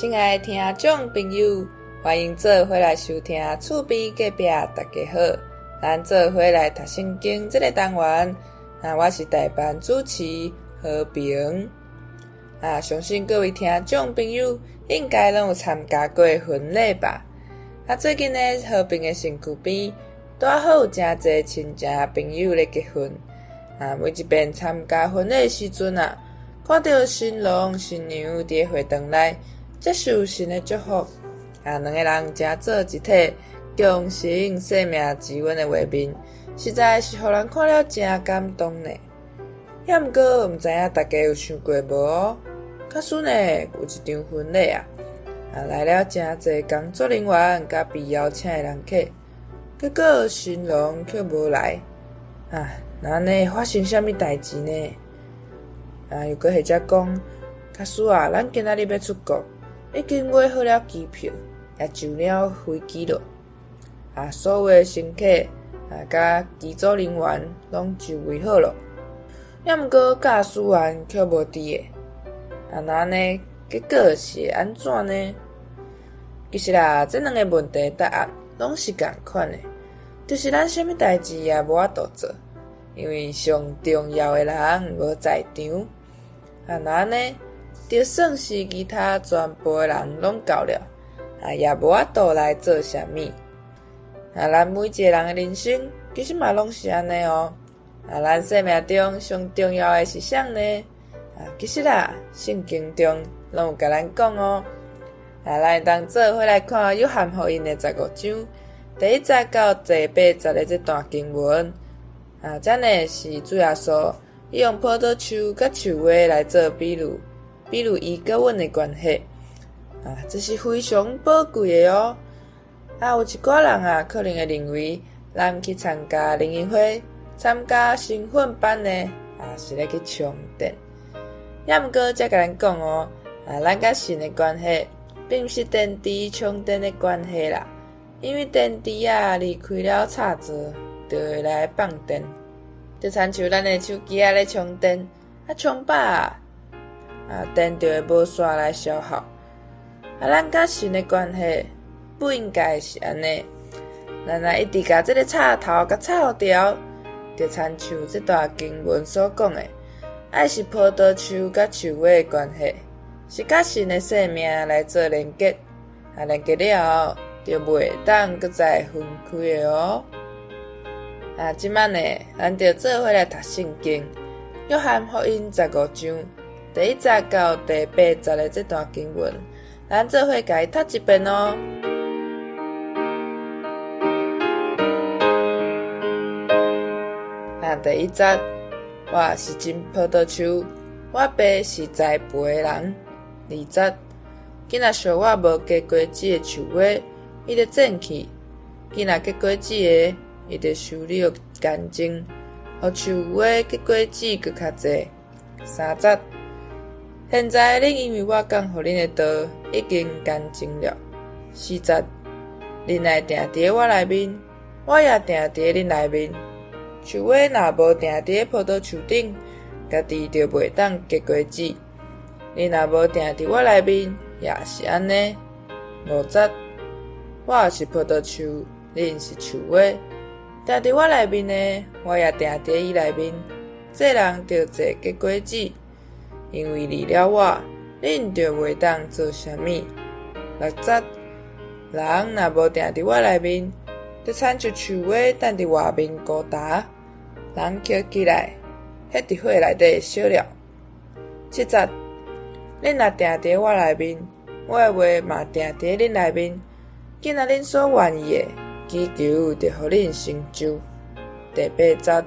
親愛的聽眾朋友，歡迎做伙來收聽厝邊隔壁大家好，咱做伙來讀聖經這个單元。啊，我是代班主持和平。啊，相信各位聽眾朋友應該攏有參加過婚禮吧？啊，最近呢，和平的身軀邊拄好有誠濟親情朋友咧結婚。啊，每一遍參加婚禮時陣啊，看著新郎新娘佇會堂內接受神的祝福，啊，兩个人成做一體，共成生命之恩的畫面，實在是予人看了誠感動呢。抑毋過，毋知影大家有想過無？假使呢，有一場婚禮啊，啊來了誠濟工作人員佮被邀請的人客，結果新郎卻無來，啊，那按呢會發生啥物代誌呢？啊，又閣或者講，假使啊，咱今仔日欲出國，已經買好了機票，也上了飛機囉，啊，所有的乘客啊，佮機組人員攏就位好囉，抑毋過駕駛員卻無佇个，啊，那按呢，結果是會按怎呢？其實啊，這兩个問題答案攏是仝款的，就是咱啥物代誌也無法度做，因為上重要的人無在場。啊，那按呢，就算是其他全部的人攏到了，啊，也無法度來做啥物。啊，咱每一个人的人生，其實嘛攏是按呢哦。啊，咱生命中上重要的是啥呢？啊，其實啊，聖經中攏有共咱講哦。啊，咱會當做伙來看約翰福音的十五章第一節到第八節的這段經文。啊，這呢是主耶穌伊用葡萄樹佮樹芽來做比喻，比喻伊佮阮的關係。啊，這是非常寶貴的哦。啊，有一寡人啊，可能會認為咱去參加靈恩會、參加新訓班呢，啊，是咧去充電。抑毋過，這共咱講哦，啊，咱佮神的關係，並毋是電池充電的關係啦。因為電池啊，離開了插座，就會來放電。就親像咱的手機仔咧充電，啊充飽啊，啊電就會無線來消耗。啊，咱佮神的關係不應該是按呢。咱若一直共這个插頭共插著，就親像這段經文所講的，愛是葡萄樹佮樹芽的關係，是佮神的生命來做連結，啊連結了後，就袂當閣再分開的哦。啊，這擺呢，咱就做伙來讀聖經，約翰福音十五章第一節到第八節的這段經文，咱做伙共伊讀一遍哦。啊，第一節，我是真葡萄樹，我爸是栽培的人。二節，囝若屬我無結果子的樹芽，伊就剪去；囝若結果子的，伊就修理予乾淨，予樹芽結果子閣較濟。三節，現在恁因為我講予恁的道已經乾淨了。四節，恁愛定佇我內面，我也定佇恁內面。樹芽若無定佇葡萄樹頂，家己就袂當結果子。恁若無定佇我內面，也是按呢。五節，我是葡萄樹，恁是樹芽。定佇我內面的，我也定佇伊內面。這人就濟結果子，因為離了我，恁就袂當做啥物。六節，人若無定佇我內面，就親像樹芽擲佇外面孤焦，人抾起來，彼佇火內底燒了。七節，恁若定佇我內面，我的話嘛定佇恁內面，囝若恁所願意的，祈求就予恁成就。第八節，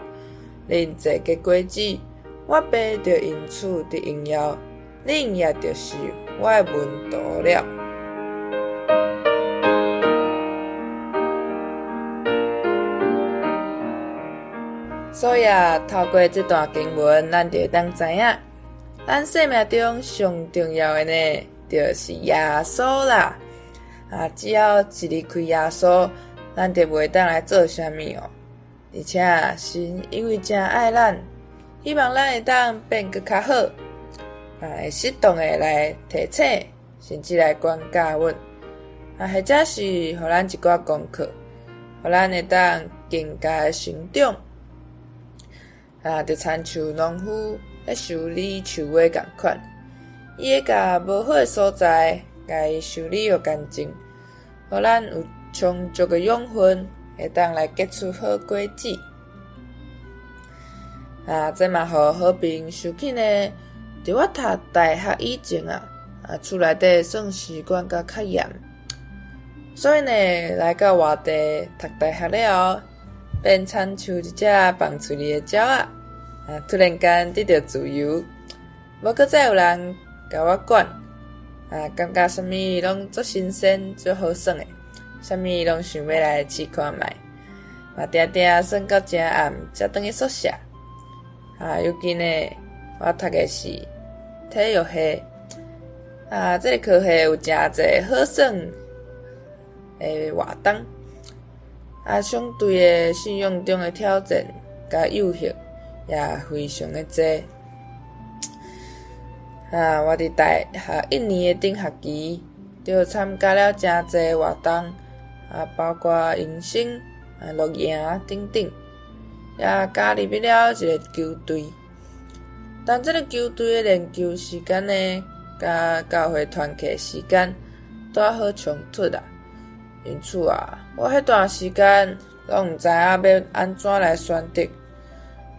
恁濟結果子，我爸就因此得榮耀，恁也就是我的門徒了。所以啊，透過這段經文，咱就會當知影，咱生命中上重要的呢，就是耶穌啦。啊，只要一離開耶穌，咱就袂當來做啥物哦。而且神因為誠愛咱，希望咱會當變閣較好，啊，會適當的來提醒、甚至來管教阮，啊，或者是予咱一寡功課，予咱會當更加成長。啊，就親像農夫咧修理樹尾仝款，伊會共無好的所在，共伊修理予乾淨，予咱有充足的養分，會當來結出好果子。啊，這嘛予和平想起呢，佇我讀大學以前啊，啊，厝內底算是管甲較嚴，所以呢，來到外地讀大學了後，變親像一隻放喙裡的鳥仔，啊，突然間得著自由，無閣再有人共我管，啊，感覺啥物攏足新鮮、足好耍的，啥物攏想欲來試看覓，嘛定定耍到誠暗才轉去宿舍。啊，尤其呢，我讀的是體育系，啊，這個科系有誠濟好耍的活動，啊，相對的信仰中的挑戰佮誘惑也非常的濟。啊，我佇大學一年的頂學期，就參加了誠濟活動，啊，包括迎新、啊露營等等。也加入了一个球隊，但這个球隊的練球時間呢，佮教會團契時間拄好衝突啊。因此啊，我彼段時間攏毋知影欲按怎來選擇。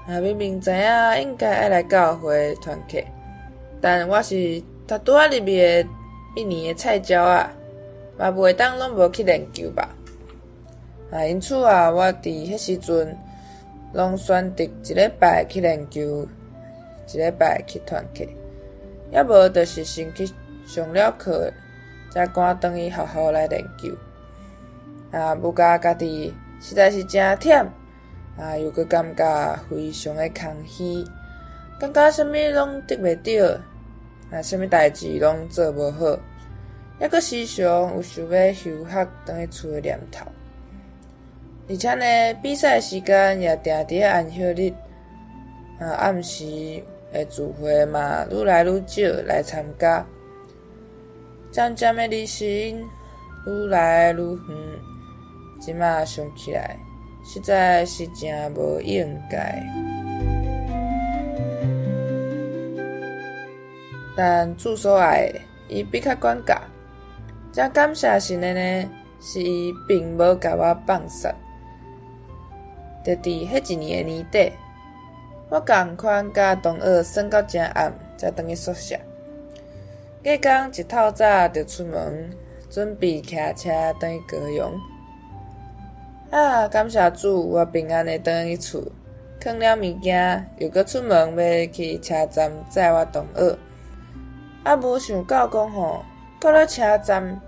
啊，明明知影應該愛來教會團契，但我是拄拄仔入去的一年的菜鳥仔，嘛袂當攏無去練球吧。啊，因此啊，我佇彼時陣，攏選擇一禮拜去練球，一禮拜去團契，抑無就是先去上了課，才趕轉去學校來練球。啊，無共家己實在是誠忝，啊，又閣感覺非常的空虛，感覺啥物攏得袂著，啊，啥物代誌攏做無好，抑閣時常有想欲休學轉去厝的念頭。而且呢，比賽時間也定佇咧安息日，啊，暗時的聚會嘛，愈來愈少來參加，漸漸的離神愈來愈遠，這馬想起來，實在是誠無應該。但主所愛的，伊必較管教。誠感謝神的呢，是伊並無共我放殺。就佇彼一年的年底，我仝款佮同學耍到誠暗，才轉去宿舍。隔工一透早就出門，準備騎車轉去高雄。啊，感謝主，我平安的轉去厝，囥了物件，又閣出門欲去車站載我同學。啊，無想到講吼，到了車站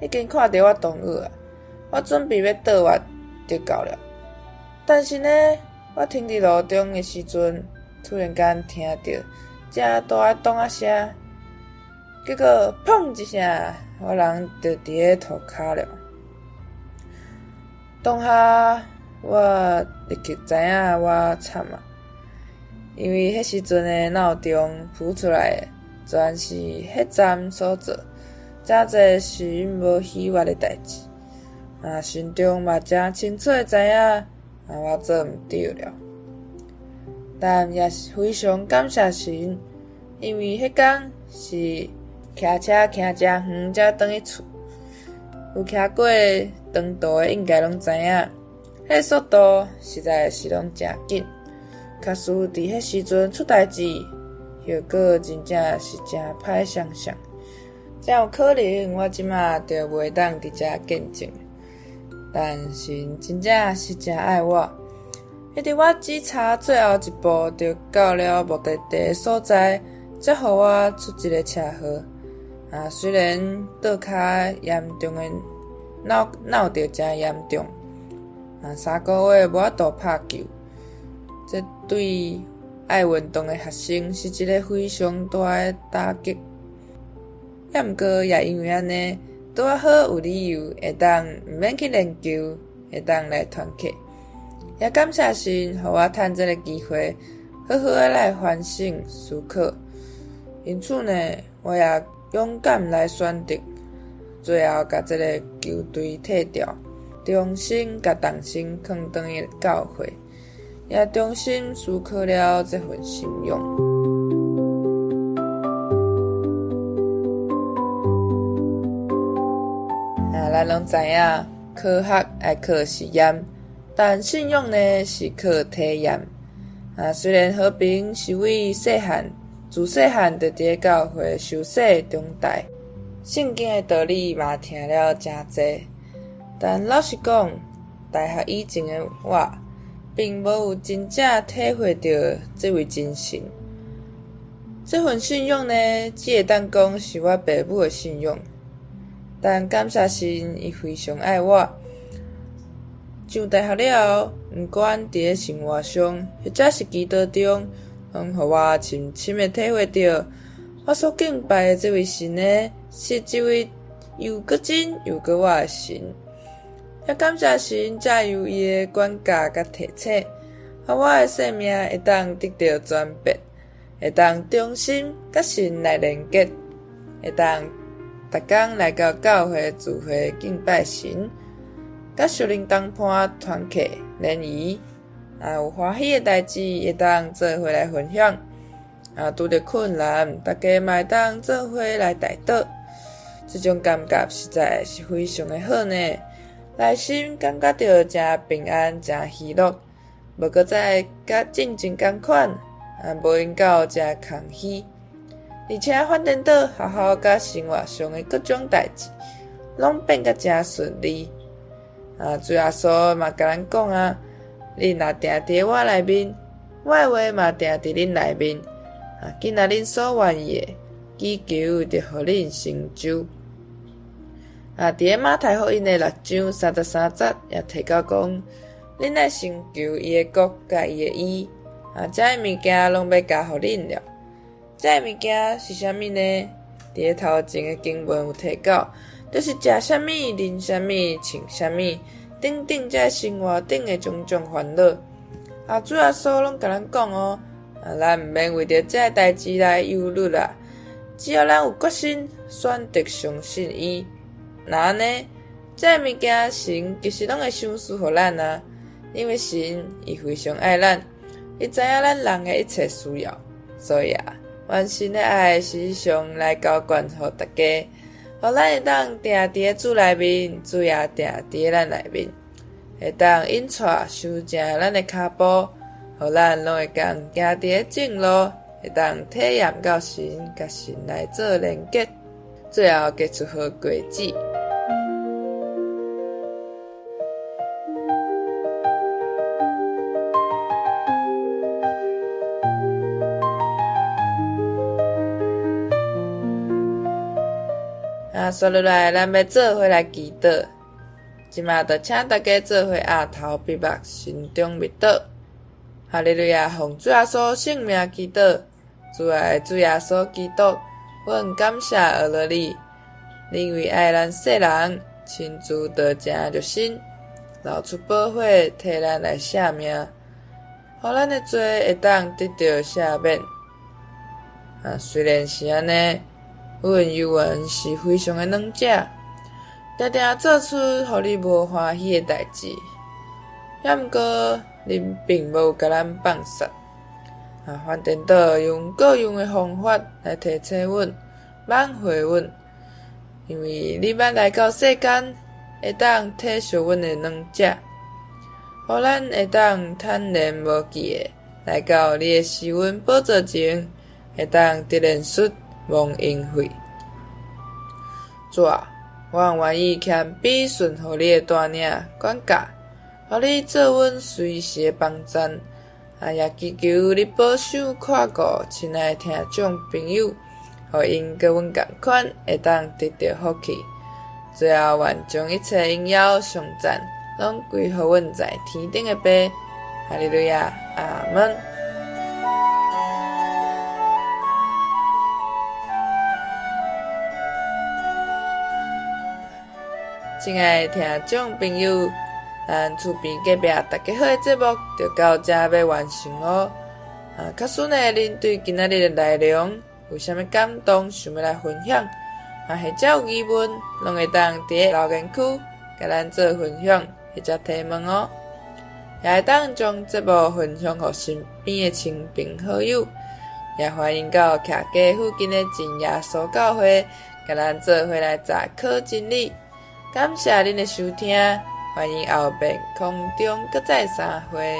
已經看著我同學啊，我準備欲倒彎就到了。但是呢，我停佇路中的時陣，突然間聽著誠大的咚仔聲，結果砰一聲，我人就佇咧塗跤了。當下我立刻知影我慘啊，因為彼時陣的腦中浮出來的，全是彼站所做誠濟神無喜悅的代誌，啊，心中嘛誠清楚的知影，啊，我做毋對了。但也是非常感謝神，因為彼工是騎車騎誠遠才轉去厝，有騎過長途的應該攏知影，彼個速度實在是攏誠緊。假使佇彼時陣出代誌，後果真正是誠歹想像。誠有可能我這馬就袂當佇遮見證。但神真正是誠愛我，一直我只差最後一步就到了目的地的所在，才予我出一个車禍。啊，雖然倒跤嚴重的鬧鬧著誠嚴重，啊，3個月無法度拍球，這對愛運動的學生是一个非常大的打擊。抑毋過也因為按呢，拄仔好有理由會當毋免去練球，會當來團契。也感謝神，予我趁這个機會，好好的來反省思考。因此呢，我也勇敢來選擇，最後共這个球隊退掉，重新共重新囥轉去教會，也重新思考了這份信仰。啊，咱攏知影，科學愛靠實驗，但信仰呢是靠體驗。啊，雖然和平是為細漢，自細漢就佇咧教會受洗長大，聖經的道理嘛聽了誠濟，但老實講，大學以前的我，並無有真正體會著這位真神。這份信仰呢，只會當講是我爸母的信仰，但感謝神，伊非常愛我。上大學了後，毋管佇咧生活上，或者是祈禱中，攏予我深深的體會著，我所敬拜的這位神呢，是一位又閣真又閣活的神。也感謝神藉由伊的管教佮提醒，予我的生命會當得著轉變，會當重新佮神來連結，會當逐工來到教會聚會敬拜神。佮屬靈同伴團契聯誼，啊，有歡喜的代誌會當做伙來分享，啊，拄著困難，大家嘛會當做伙來代禱，這種感覺實在是非常的好呢。內心感覺著誠平安、誠喜樂，無閣再佮進前仝款，啊，無閒到誠空虛，而且反顛倒學校佮生活上的各種代誌，攏變甲誠順利。啊，主耶穌嘛共咱講啊，恁若定佇我內面，我的話嘛定佇恁內面。啊，緊若恁所願意的，祈求就予恁成就。啊，佇咧馬太福音的6章33節也提到講，恁愛先求伊的國佮伊的義，啊，這个物件攏欲加予恁了。這个物件是啥物呢？佇咧頭前的經文有提到。就是食啥物、啉啥物、穿啥物，等等，這生活頂的種種煩惱。啊，主耶穌攏共咱講哦，啊，咱毋免為著這个代誌來憂慮啦。只要咱有決心，選擇相信伊，若按呢，這个物件神其實攏會賞賜予咱啊。因為神伊非常愛咱，伊知影咱人的一切需要，所以啊，願神的愛時常來澆灌予大家。予咱會當定佇咧主內面，主也定佇咧咱內面，會當引帶修正咱的跤步，予咱攏會當行佇咧正路，會當體驗到神，佮神來做連結，最後結出好果子。啊，煞落來，咱欲做伙來祈禱。這馬就請大家做伙奀頭閉目，心中默禱。哈利路亞，奉主耶穌聖名祈禱，主愛的主耶穌基督，阮感謝阿羅你，恁為愛咱世人，親自道成肉身，流出寶血替咱來捨命，予咱的罪會當得著赦免。啊，雖然是按呢，阮猶原是非常的軟弱，定定做出予你無歡喜的代誌。抑毋過，恁並無共咱放殺，啊，反顛倒用各樣的方法來提醒阮、挽回阮，因為你捌來到世間，會當體恤阮的軟弱，予咱會當坦然無懼的來到你的施恩寶座前，會當得憐恤、蒙恩惠。主啊，我願意謙卑順服你的帶領管教，予你做阮隨時的幫贊。啊，也祈求你保守看顧親愛的聽眾朋友，予𪜶佮阮仝款，會當得著福氣。最後，願將一切榮耀頌讚，攏歸予阮在天頂的爸。哈利路亞，阿們。親愛的聽眾朋友，咱厝邊隔壁大家好的節目就到這欲完成囉。啊，假使呢，恁對今仔日的內容有啥物感動想欲來分享，嘛或者有疑問，攏會當佇留言區共咱做分享或者提問哦。也會當將節目分享予身邊的親朋好友，也歡迎到徛街附近的真耶穌教會，共咱做伙來查考真理。感謝恁的收聽，歡迎後遍空中閣再相會。